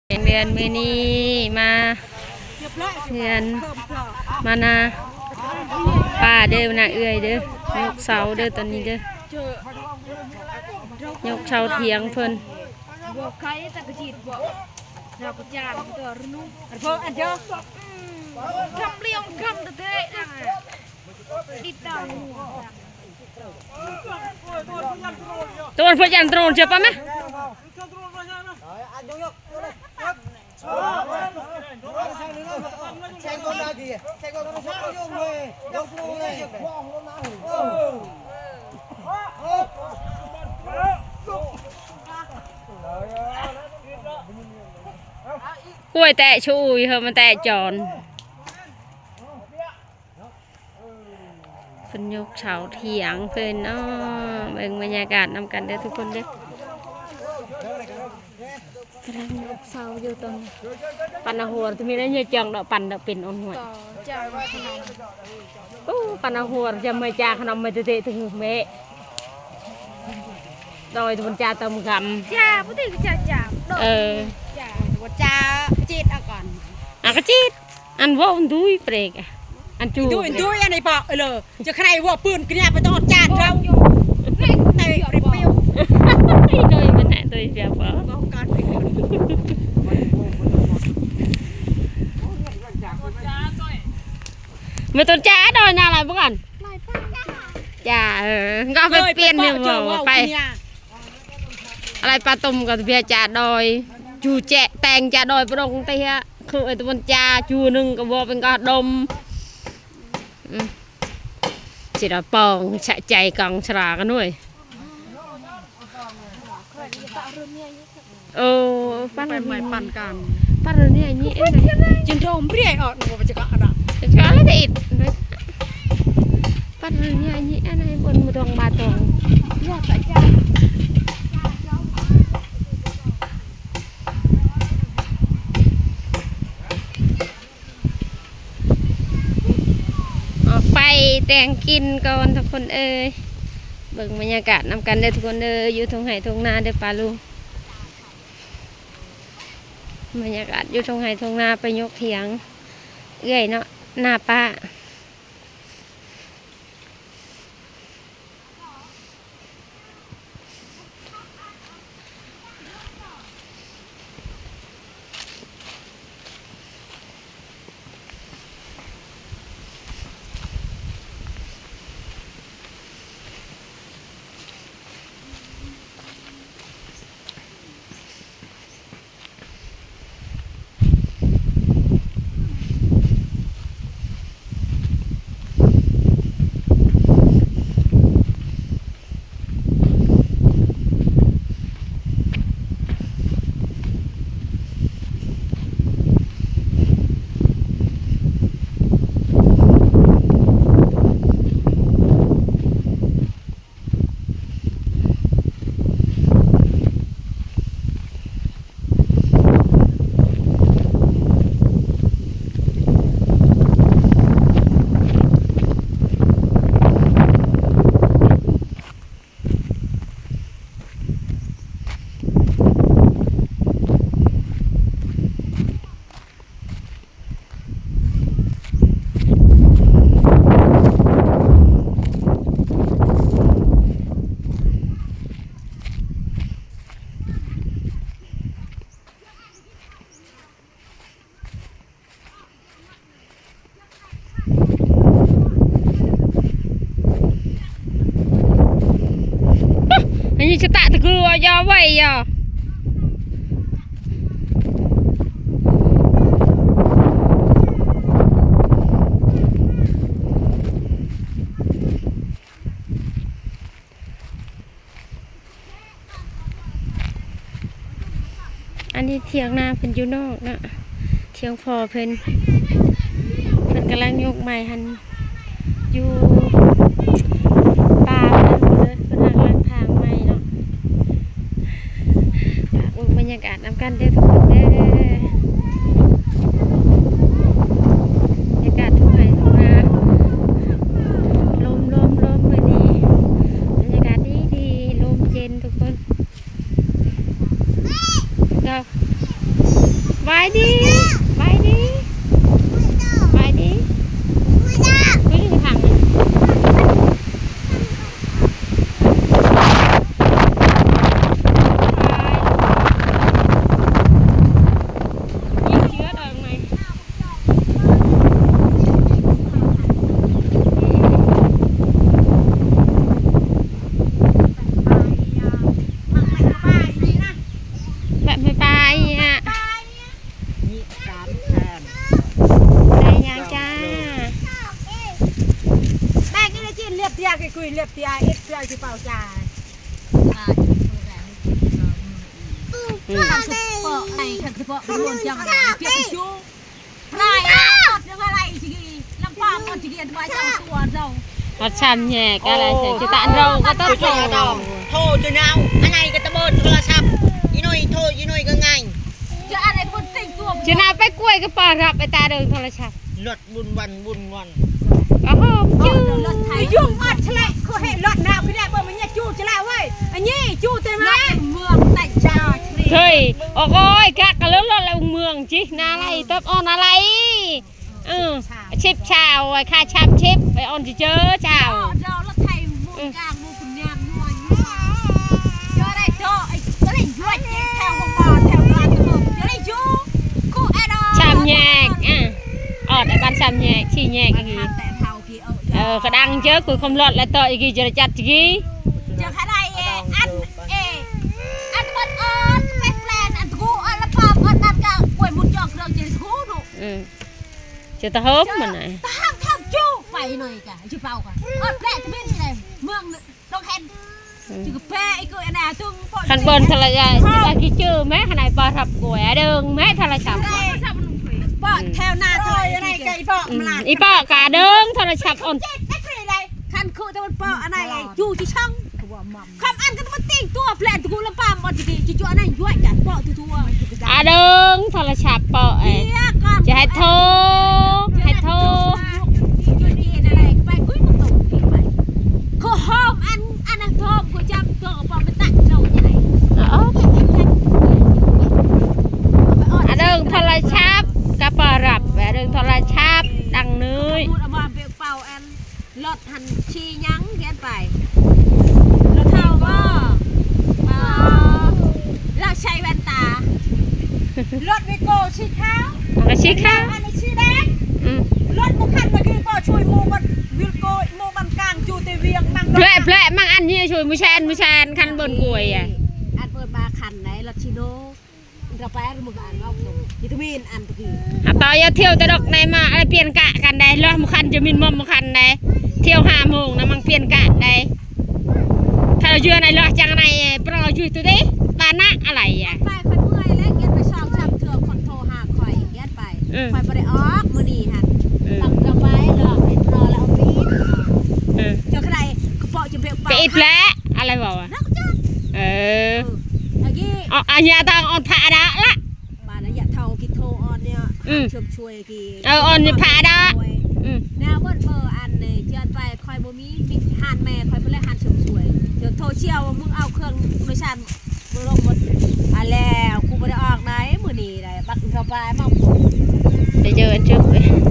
ແດງເດືອນ ມື້ນີ້ມາເຮືອນ ມານາປ້າເດີ ນາເອື້ອຍເດີ ຍົກເສົາເດີ ຕອນນີ້ເດີ ຍົກເສົາຖຽງເພິ່ນ. Tuan, pojang turun siapa mah? Kuai teh chui, hơ, mah teh con. ເພິ່ນຍົກເສົາຖຽງເພິ່ນເນາະ ເບິ່ງບັນຍາກາດນຳກັນເດີທຸກຄົນເດີ ກຳລັງຍົກເສົາຢູ່ຕອນນີ້. ປັນອາຫົວ ມີໄດ້ເຍອະຈັງດອກ ປັນດອກເປັນອອນຫ້ວຍ ໂອ້ ປັນອາຫົວ ຈະເມື່ອຈາຂະໜົມມາເຕະເຕະ ດອຍຕະບົນຈາເຕີມຄຳ ຈາບໍ່ຕິຈາ ຈາ ເອີ ຈາ ບໍ່ຈາ ກະຈີດເອົາກ່ອນ ອາ ກະຈີດ. ອັນເວົ້າອັນດຸຍເປຣກ ອັນຈູ ດຸຍ ດຸຍ ອັນນີ້ປະເລີ ຈະໃຄເວົ້າປືນກະຍາໄປຕ້ອງຈານເຮົາ ແມ່ງເຕະປຽວ ດຸຍມັນນະ ດຸຍປຽວປະ ເວົ້າກັນ ເມື່ອຕົ້ນຈາດອຍນາລາຍບໍ່ກັນ ຈາ ເອີ ກໍເອົາໄປປ່ຽນໃຫ້ເວົ້າໄປ ອາໄລປາຕົມກໍເບຍຈາດອຍ ຈູແຈະແຕງຈາດອຍປະດົງເຕະ ຄືໄອ້ຕະວັນຈາ ຈູໜຶ່ງກໍບໍ່ເປັນກະດົມ ອືມ ຊິດອຍປອງ ສະໃຈກອງສະລາກັນເວີຍ ໂອ້ ປັນໄມ້ປັນກັນ ປັນເລື່ອຍນີ້ ເອີ ຈິນໂດມເບຍອອກ ບໍ່ຈະກະອະດະ ຈະກະອະດະ ປັນເລື່ອຍນີ້ ອັນໃຫ້ບົນມາດອງມາດອງ ອອກໄປແຕ່ງກິນກ່ອນທຸກຄົນເອີຍ ເບິ່ງບັນຍາກາດນຳກັນເດີທຸກຄົນເດີ ຢູ່ທົ່ງໄຮ່ທົ່ງນາເດີປ້າລຸງ ບັນຍາກາດຢູ່ທົ່ງໄຮ່ທົ່ງນາ ໄປຍົກຖຽງເອື້ອຍເນາະ ນາປ້າ. ອັນນີ້ຈະຕະຕະກືອເອົາຢາໄວ້ຢາ. ອັນນີ້ຖຽງນາເພິ່ນຢູ່ນອກເນາະ ຖຽງພໍ່ເພິ່ນ ເພິ່ນກຳລັງຍົກໄມ້ຫັ້ນ ຢູ່ປ່າເພິ່ນເລີຍ ເພິ່ນກຳລັງຖາງໄມ້ເນາະ. ຝາກເບິ່ງບັນຍາກາດນຳກັນເດີທຸກຄົນເດີ ບັນຍາກາດທົ່ງໄຮ່ທົ່ງນາ ລົມ ລົມ ລົມ ມື້ນີ້ບັນຍາກາດດີໆ ລົມເຢັນທຸກຄົນ. ດອກ ສະບາຍດີ ສະບາຍດີ ສະບາຍດີ ຜູ້ຢູ່ທາງນັ້ນ ບາຍບາຍ ນີ້ສາມແສນ ໄດ້ຫຍັງຈ້າ ແບກນີ້ລະຈີນ ລຽບເຕຍ ກຸຍລຽບເຕຍ ເອັດເຕຍຊິເປົ່າຈ້າ ອືມ ເປາະໄອ້ ຄັນສະເປາະ ເປັນຄົນຈັງ ເປັນຈູ ຮອດສາມແຍກ ອະໄລ ໂອ້ ຈະຕະອັນເຮົາກໍຕ້ອງໂທ ໂທຈົນຍາວ ອັນໃດກໍຕະເບີດໂທລະສັບ ອີໜ້ອຍໂທ ອີໜ້ອຍກໍງ່າຍ ຈະອັນໃດຄົນເຕັງຕົວ ຈະນາໄປກວຍກໍປາຮັບໄອ້ຕາເດີງໂທລະສັບ ລົດວຸ່ນວັນ ວຸ່ນວັນ ກະຫອມຈື່ ຍຸ່ງອັດແຊະ ເຂົາເຮັດລົດນາວຄືແດ່ ບໍ່ມາເຍຍຈູຈະລະເວີຍ ອັນນີ້ຈູແຕ່ມາ ເມືອງໃຕ້ຈາ ເຄີຍ ໂອ້ຍ ກະກະເລີດລົດແລ້ວເມືອງຈິ ນາໄລ ຕັບອອນນາໄລ ເອີ ສິບຊາວ ຂາດສາມສິບ ໄປອອນຊິເຈີຊາວ ເອີ ເດີ ລົດໄຖໝູ່ກາງໝູ່ຄຸນຍາມນົວ ເຈີໄດ້ເຈາະ ເຈີໄດ້ຍວດແຖວໂຮງໝໍ ແຖວຕະຫຼາດຕະເບີ ເຈີໄດ້ຢູ່ ຄູແອດອອນ ສາມແຍກ ອາ ອອດໄອ້ບ້ານສາມແຍກ ສີ່ແຍກອີກ ເອີ ຂະດັງເຈີ ຄຸຍຄວາມລອດ ແລະ ເຕາະອີກ ເຈີໄດ້ຈັດອີກ ເຈີຂະໄດເອ ອັນເບິດອອດ ເປັນແປນ ອັນຕະກູ ອັນລະປາມ ອັນນັ້ນກະກວຍມຸນຈອກເຄື່ອງ ເຈີຕະກູເນາະ ເອີ ເຈີຕະໂຮມມັນນະ ຕະຫາກທາງຈູໄປໜ້ອຍກະ ຊິເປົ່າກະ ອອດແປະຕະເບັນໄດ້ ເມືອງ ດອກເຫັນ ອືມ ຈື່ແປອີກ ອັນນະ ຕຶງ ຄັນເບິ່ງໂທລະສັບ ຊິວ່າກິຈື່ແມ້ ຂະໜາດປາຮັບກວຍ ອາເດີງແມ້ໂທລະສັບ ປະແຖວໜ້າເທົ່າໃດ ອືມ ອີປະກະເດີງໂທລະສັບອ່ອນ ຄັນຄືຕະເວັນປອກ ອັນໃດຢູ່ທີ່ຊ່ອງ ຄຳອັນກໍຕ້ອງມາຕິງຕົວແປນຕະກູລະປາມ ອອນດີໆ ຈຸໆ ອັນນັ້ນຢວຍກັນເປາະທົ່ວໆ ອາເດີງໂທລະສັບເປາະ ເອີ ຈະໃຫ້ໂທ ໃຫ້ໂທ ໄປກຸ້ຍມັນຕົກໄປ ຄືຫອມອັນ ອັນນັ້ນຫອມ ຄືຈຳຕົວປອມໄປຕັກໂລໃຫຍ່ ອາເດີງໂທລະສັບກະປາຮັບ ອາເດີງໂທລະສັບ ດັງເນີຍ ເອົາມາເປັນເປົາອັນ ລົດຫັ້ນຂີ່ຫຍັງຮຽນໄປ? ລົດເຖົ້າບໍ່? ເອີ ລາວໃສ່ແວ່ນຕາ ລົດວີໂກ້ສີຂາວ ມັນກໍສີຂາວ ອັນນີ້ສີແດງ ອືມ ລົດໝູ່ຄັນເມື່ອກີ້ພໍ່ຊ່ວຍໝູ່ບັນ ວີໂກ້ໝູ່ບັນກາງ ຈູແຕ່ວຽງມັງ ແບລະ ແບລະ ມັງອັນນີ້ຊ່ວຍໝູ່ແຊນ ໝູ່ແຊນ ຄັນເບິ່ນກວຍອະ ອັນເປີດມາຄັນໃດ ລົດຊີໂນ ເຮົາໄປມື້ການເວົ້າຕົງ ວິຕາມິນອັນຕະກີ້ ຫາຕໍ່ຢ່າທ່ຽວແຕ່ດອກໃນມາ ອະໄລປ່ຽນກະກັນໄດ໋ ເລາະໝູ່ຄັນ ຈະມິນມອມໝູ່ຄັນໄດ໋ ທ່ຽວຫ້າໂມງນະ ມັງປ່ຽນກະໄດ໋ ຖ້າເຮົາເຍືອໃນເລາະຈັ່ງໃນ ປະເຮົາຢູ່ຕົວເດ ປານະອະໄລອະ ໄປ ຂ້ອຍເມື່ອຍແລ້ວ ກຽນໄປສອງສາມເທື່ອ ຄົນໂທຫາຂ້ອຍ ກຽນໄປ ອືມ ຂ້ອຍບໍ່ໄດ້ອອກມື້ນີ້ຫັ້ນ ອືມ ຕ້ອງເຂົ້າໄປເລາະ ເຮັດລໍແລ້ວເອົາປີ ອືມ ເຈົ້າກະໄດ້ກະເປາະຈະເບກປາກ ກະອິດແຫຼະ ອະໄລເວົ້າອະ ເອີ ເອີ ອາຍາຕາງອອນພະອະດາລະ ບາດນະຍາເຖົ້າກິໂທອອນເນຍ ອືມ ເຊີມຊ່ວຍກີ ເອີ ອອນພະອະດາ ອືມ ແນວເບິດເບີອັນເນຍ ເຈີໄປ ຂ້ອຍບໍ່ມີ ມີຮ້ານແມ່ຂ້ອຍພຸ້ນແຫຼະ ຮ້ານເສີມສວຍ ເຈີໂທຊ່ຽວວ່າມຶງເອົາເຄື່ອງໂດຍສານ ບໍ່ລົງໝົດ ອາ ແລ້ວ ກູບໍ່ໄດ້ອອກໃດມື້ນີ້ໃດ ບັດເຂົ້າໄປມາ ໄດ້ເຈີອັນຈຸກເລີຍ